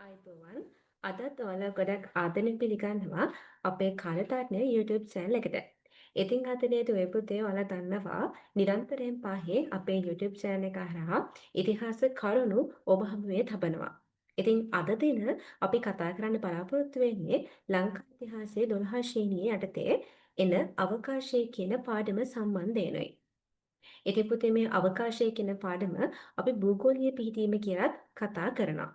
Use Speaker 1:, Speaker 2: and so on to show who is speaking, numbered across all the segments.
Speaker 1: ආයුබෝවන්. අදත් ඔයාලා ගොඩක් ආදරෙන් පිළිගන්නවා අපේ කාලතාරණය YouTube channel එකට. ඉතින් ආදරණීය දුවේ පුතේ, ඔයාලා දන්නවා නිරන්තරයෙන් පාහේ අපේ YouTube channel එක හරහා ඉතිහාස කරුණු ඔබ හමුවේ තබනවා. ඉතින් අද දින අපි කතා කරන්න බලාපොරොත්තු වෙන්නේ ලංකා ඉතිහාසයේ 12 ශ්‍රේණියේ යටතේ එන අවකාශය කියන පාඩම සම්බන්ධයෙනුයි. ඉතින් පුතේ, මේ අවකාශය කියන පාඩම අපි භූගෝලීය පිහිටීම කියලාත් කතා කරනවා.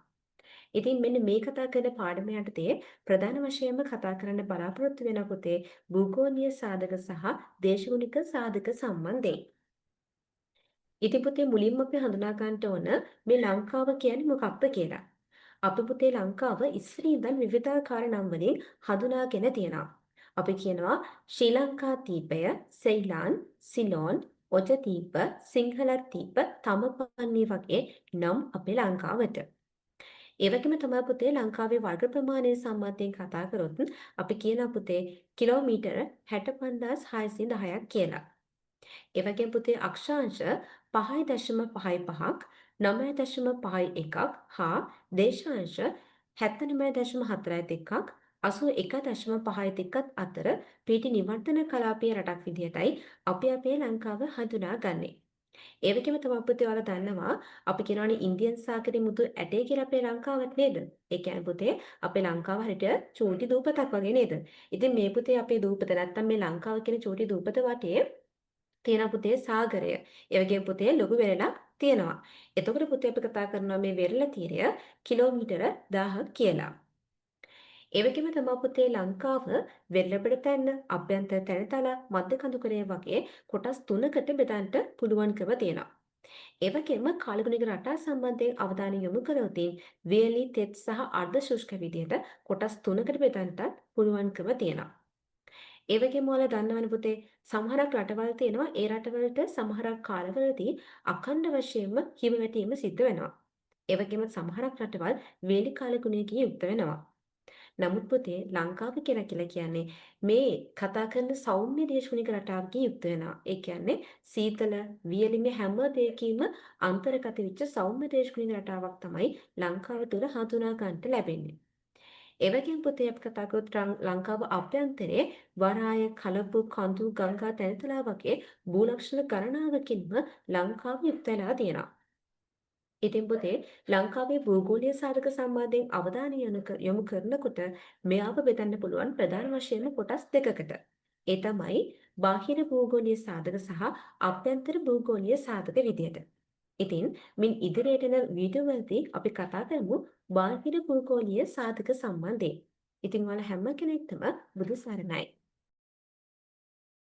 Speaker 1: ඉතින් මෙන්න මේ කතා කරන පාඩම යටතේ ප්‍රධාන වශයෙන්ම කතා කරන්න බලාපොරොත්තු වෙන පුතේ භූගෝලීය සාධක සහ දේශගුණික සාධක සම්බන්ධයෙන්. ඉතින් පුතේ, මුලින්ම අපි හඳුනා ගන්නට ඕන මේ ලංකාව කියන්නේ මොකක්ද කියලා. අපි පුතේ ලංකාව ඉස්සර ඉඳන් විවිධාකාර නම් වලින් හඳුනාගෙන තියෙනවා. අපි කියනවා ශ්‍රී ලංකා දීපය, සෙයිලාන්, සිලෝන්, ඔජ දීප, සිංහල දීප, තමපන්නි වගේ නම් අපේ ලංකාවට. ඒ වගේම තමයි පුතේ ලංකාවේ වර්ග ප්‍රමාණය සම්බන්ධයෙන් කතා කරොත් අපි කියනවා පුතේ කිලෝමීටර 65,610ක් කියලා. ඒ වගේම පුතේ අක්ෂාංශ 5.55ක්, 9.51ක් හා දේශාංශ 79.42ක්, 81.52ක් අතර පිහිටි නිවර්තන කලාපීය රටක් විදිහටයි අපි අපේ ලංකාව හඳුනාගන්නේ. ඒ වගේම තමයි පුතේ ඔයාලා දන්නවා අපි කියනවනේ ඉන්දියන් සාගරයේ මුතු ඇටේ කියලා අපේ ලංකාවට නේද? ඒ කියන්නේ පුතේ අපේ ලංකාව හරියට චූටි දූපතක් වගේ නේද? ඉතින් මේ පුතේ අපේ දූපත නැත්තම් මේ ලංකාව කියන චූටි දූපත වටේ තියෙන පුතේ සාගරය. ඒ වගේම පුතේ ලොකු වෙරළක් තියෙනවා. එතකොට පුතේ අපි කතා කරනවා මේ වෙරළ තීරය කිලෝමීටර 1000ක් කියලා. ඒ වගේම තමා පුතේ ලංකාව වෙරළපඩ තැන්න, අභ්‍යන්තර තැනතලා, මධ්‍ය කඳුකරය වගේ කොටස් තුනකට බෙදන්නට පුළුවන්කම තියෙනවා. ඒ වගේම කාලගුණික රටා සම්බන්ධයෙන් අවධානය යොමු කළොත් වියලි, තෙත් සහ අර්ධ ශුෂ්ක විදියට කොටස් තුනකට බෙදන්නටත් පුළුවන්කම තියෙනවා. ඒ වගේම ඔයාලා දන්නවනේ පුතේ සමහරක් රටවල් තියෙනවා, ඒ රටවලට සමහරක් කාලවලදී අඛණ්ඩ වශයෙන්ම හිම වැටීම සිද්ධ වෙනවා. ඒ වගේම සමහරක් රටවල් වේලි කාලගුණයකින් යුක්ත වෙනවා. නමුත් පුතේ ලංකාව කියලා කියලා කියන්නේ මේ කතා කරන සෞම්‍ය දේශගුණික රටාවකින් යුක්ත වෙනවා. ඒ කියන්නේ සීතල, වියලි මේ හැම දෙයකින්ම අන්තර්ගත වෙච්ච සෞම්‍ය දේශගුණික රටාවක් තමයි ලංකාව තුළ හඳුනා ගන්නට ලැබෙන්නේ. ඒ වගේම පුතේ අපි කතා කරොත් ලංකාව අභ්‍යන්තරයේ වරාය, කලපු, කඳු, ගංගා, තැනිතලා වගේ භූ ලක්ෂණ ගණනාවකින්ම ලංකාව යුක්ත වෙලා තියෙනවා. ඉතින් පුතේ ලංකාවේ භූගෝලීය සාධක සම්බන්ධයෙන් අවධානය යොමු කරනකොට මෙයාව බෙදන්න පුළුවන් ප්‍රධාන වශයෙන්ම කොටස් දෙකකට. ඒ තමයි බාහිර භූගෝලීය සාධක සහ අභ්‍යන්තර භූගෝලීය සාධක විදියට. ඉතින් මින් ඉදිරියට එන වීඩියෝ වලදී අපි කතා කරමු බාහිර භූගෝලීය සාධක සම්බන්ධයෙන්. ඉතින් ඔයාලා හැම කෙනෙක්ටම බුදු සරණයි.